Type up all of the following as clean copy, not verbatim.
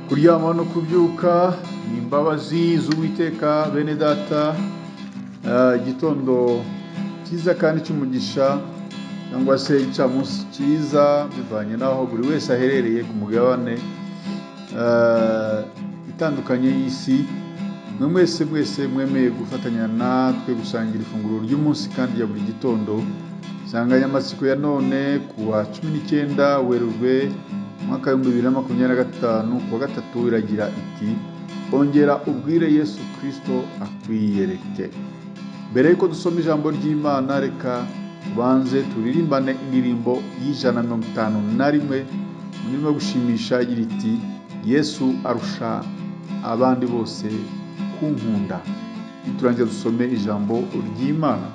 Kuryama no kubyuka ni imbabazi z'Uwiteka. Bene data, igitondo cyiza kandi cy'umugisha, cyangwa se igicamunsi cyiza, bivanye n'aho buri wese aherereye ku mugabane itandukanye y'isi. Mwe mwese mwese mwemeye gufatanya natwe gusangira ifunguro ry'umunsi kandi rya buri gitondo. Insanganyamatsiko ya none ku wa 19 Werurwe umwaka 2025 ku wa gatatu iragira iti: ongera ubwire Yesu Kristo akwiyereke. Mbere yuko dusoma ijambo ry'Imana, reka tubanze turirimbane indirimbo y'151 mu ndimi yo gushimisha igira iti: Yesu arusha abandi bose kunkunda. Niturangiza dusome ijambo ry'Imana.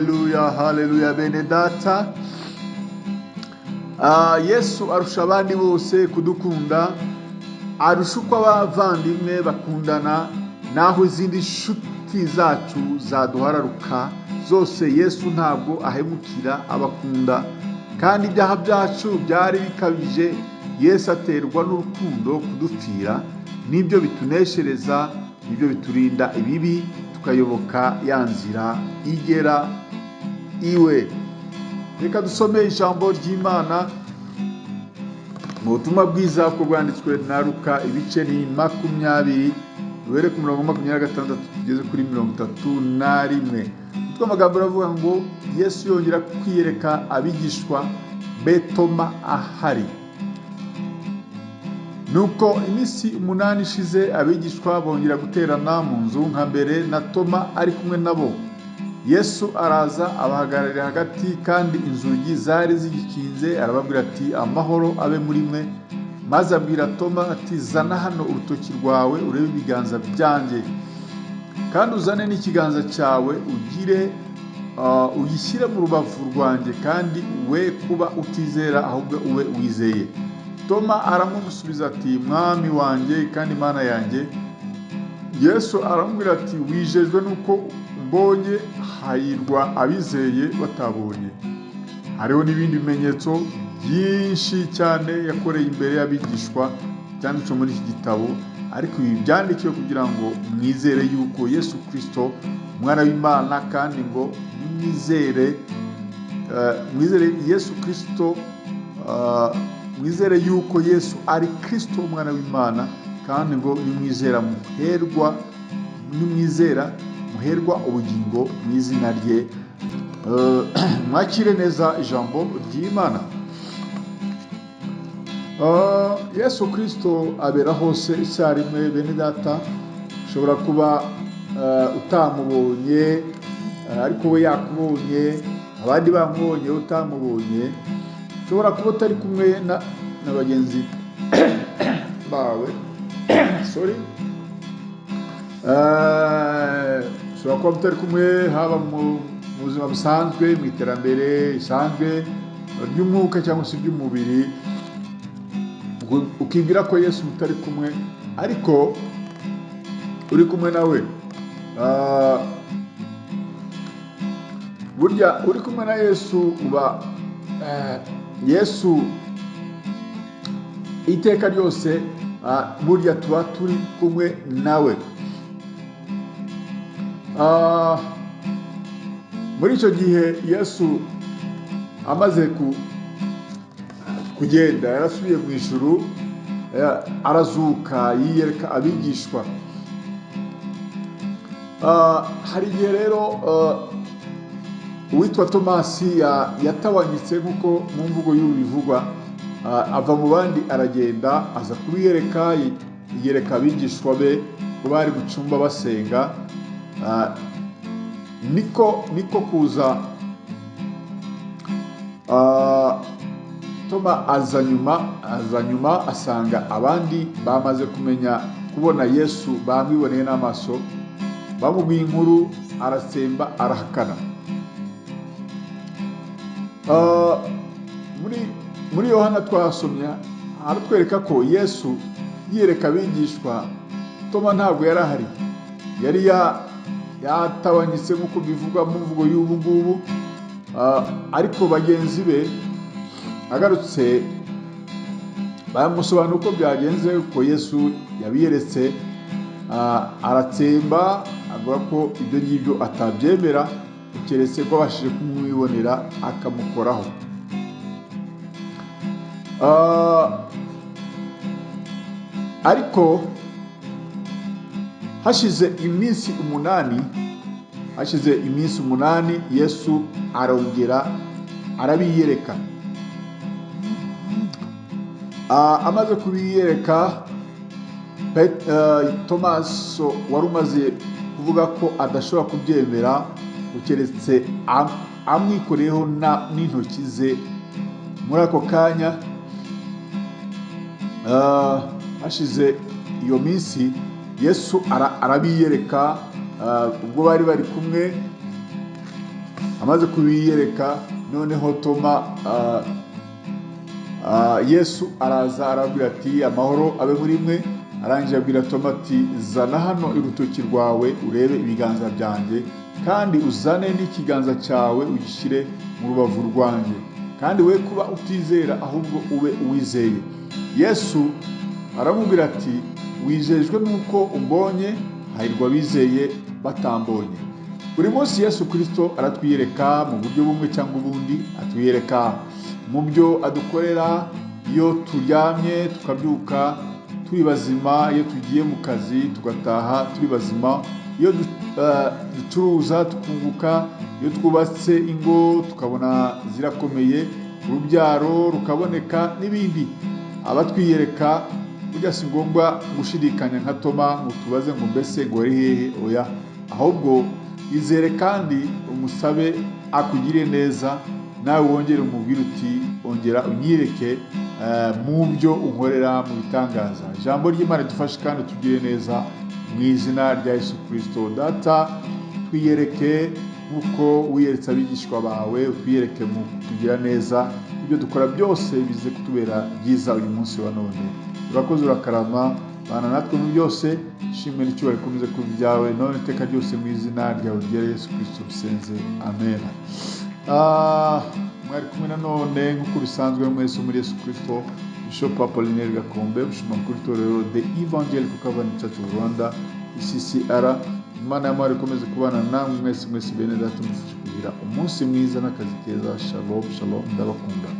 Haleluya, haleluya bene data. Yesu arusha abandi bose kudukunda, arusha uko abavandimwe bakundana, naho izindi nshuti zacu zaduhararuka zose, Yesu ntabwo ahemukira abakunda. Kandi ibyaha byacu byari bikabije, Yesu aterwa n'urukundo kudupfira. Nibyo bituneshereza, nibyo biturinda ibibi, tukayoboka ya nzira igera iwe. Reka dusome ijambo ry'Imana mu butumwa bwiza uko bwanditswe na Luka, ibice ni 20, duhere ku murongo 26 tugeze kuri 31. Umutwe w'amagambo uravuga ngo Yesu yongera kwiyereka abigishwa be Toma ahari. Nuko iminsi 8 ishize, abigishwa bongera guterana mu nzu nka mbere, na Toma ari kumwe nabo. Yesu araza abahagararira hagati, kandi inzugi zari zigikinze, arababwira ati: amahoro abe muri mwe. Maze abwira Toma ati: zana hano urutoki rwawe urebe ibiganza byanjye, kandi uzane n'ikiganza cyawe ugire ugishyire mu rubavu rwanjye, kandi we kuba utizera ahubwo ube wizeye. Toma aramusubiza ati: Mwami wanjye kandi Imana yanjye. Yesu aramubwira ati: wijejwe nuko mbonye, hahirwa abizeye batabonye. Hariho n'ibindi bimenyetso byinshi cyane yakoreye imbere y'abigishwa byanditswe muri iki gitabo, ariko ibi byandikiwe kugira ngo mwizere yuko Yesu Kristo umwana w'Imana, kandi ngo mwizere mwizere Yesu Kristo, mwizere yuko Yesu ari Kristo umwana w'Imana, kandi ngo nimwizera muherwa, nimwizera muherwa ubugingo mu izina rye. Mwakire neza ijambo ry'Imana. Yesu Kristo abera hose icyarimwe. Bene data, ushobora kuba utamubonye, ariko we yakubonye, abandi bamubonye utamubonye. Ushobora kuba utari kumwe na bagenzi bawe, sorry, ushobora kuba mutari kumwe haba mu buzima busanzwe, mu iterambere risanzwe ry'umwuka cyangwa se ry'umubiri, ukibwira ko Yesu mutari kumwe, ariko uri kumwe nawe. Burya uri kumwe na Yesu uba Yesu iteka ryose, burya tuba turi kumwe nawe. Muri icyo gihe Yesu amaze kugenda, yarasubiye mu ijuru, arazuka, yiyereka abigishwa. Hari igihe rero uwitwa Tomasi yatabanyitse, nk'uko mu mvugo y'ubu bivugwa, ava mu bandi aragenda, aza kubiyereka, yiyereka abigishwa be ko bari mu cyumba basenga. Niko kuza Toma aza nyuma asanga abandi bamaze kumenya kubona Yesu, bamwiboneye n'amaso, bamubwiye inkuru, arasemba arahakana. Muri Yohana twasomye aratwereka ko Yesu yiyereka abigishwa, Toma ntabwo yari ahari, yari yatabanyitse nk'uko bivugwa mu mvugo y'ubu ngubu, ariko bagenzi be agarutse bamusobanura uko byagenze, ko Yesu yabiyeretse, aratsemba, avuga ko ibyo ngibyo atabyemera keretse ko abashije kumwibonera akamukoraho. Ariko hashize iminsi 8, Yesu arongera arabiyereka. Amaze kubiyereka, Tomaso wari umaze kuvuga ko adashobora kubyemera keretse amwikoreyeho n'intoki ze, muri ako kanya hashize iyo minsi Yesu arabiyereka, ubwo bari bari kumwe, Amaze kubiyereka, noneho Toma, Yesu araza arabwira ati: "Amahoro abe muri mwe." Arangije abwira Toma ati: "Zana hano urutoki rwawe urebe ibiganza byanjye, kandi uzane n'ikiganza cyawe ugishyire mu rubavu rwanjye, kandi we kuba utizera, ahubwo ube uwizeye." Yesu aramubwira ati: "Wijejwe n'uko umbonye, hahirwa abizeye batambonye." Buri munsi Yesu Kirisito aratwiyereka mu buryo bumwe cyangwa ubundi. Atwiyereka mu byo adukorera iyo turyamye tukabyuka turi bazima, iyo tugiye mu kazi tugataha turi bazima, iyo ducuruza tukunguka, iyo twubatse ingo tukabona zirakomeye, urubyaro rukaboneka n'ibindi. Abatwiyereka burya si ngombwa gushidikanya nka Toma ngo tubaze ngo: "Mbese ngo wari hehe?" Oya, ahubwo izere kandi umusabe akugirire neza, nawe wongere umubwire uti: "Ongera unyereke mu byo unkorera mu bitangaza." Ijambo ry'Imana ridufashe kandi tugire neza mu izina rya Yesu Kirisito. Data, twiyereke nk'uko wiyeretse abigishwa bawe, utwiyereke mu kutugira neza, ibyo dukora byose bize kutubera byiza uyu munsi wa none. Urakoze, urakarama, bana natwe mu byose. Shimwe n'icyubahiro ikomeze kuba ibyawe none iteka ryose, mu izina ryawe ryera Yesu Kirisito bisenze, amen. Mwari kumwe nanone nk'uko bisanzwe mwese muri Yesu Kirisito, Bishop Apollinaire Gakombe, umushumba mukuru w'itorero The Evangelical Covenant Church of Rwanda, ECCR. Imana y'amahoro ikomeze kubana namwe mwese mwese. Bene data, mufashe kugira umunsi mwiza n'akazi keza. Shalom, shalom, ndabakunda.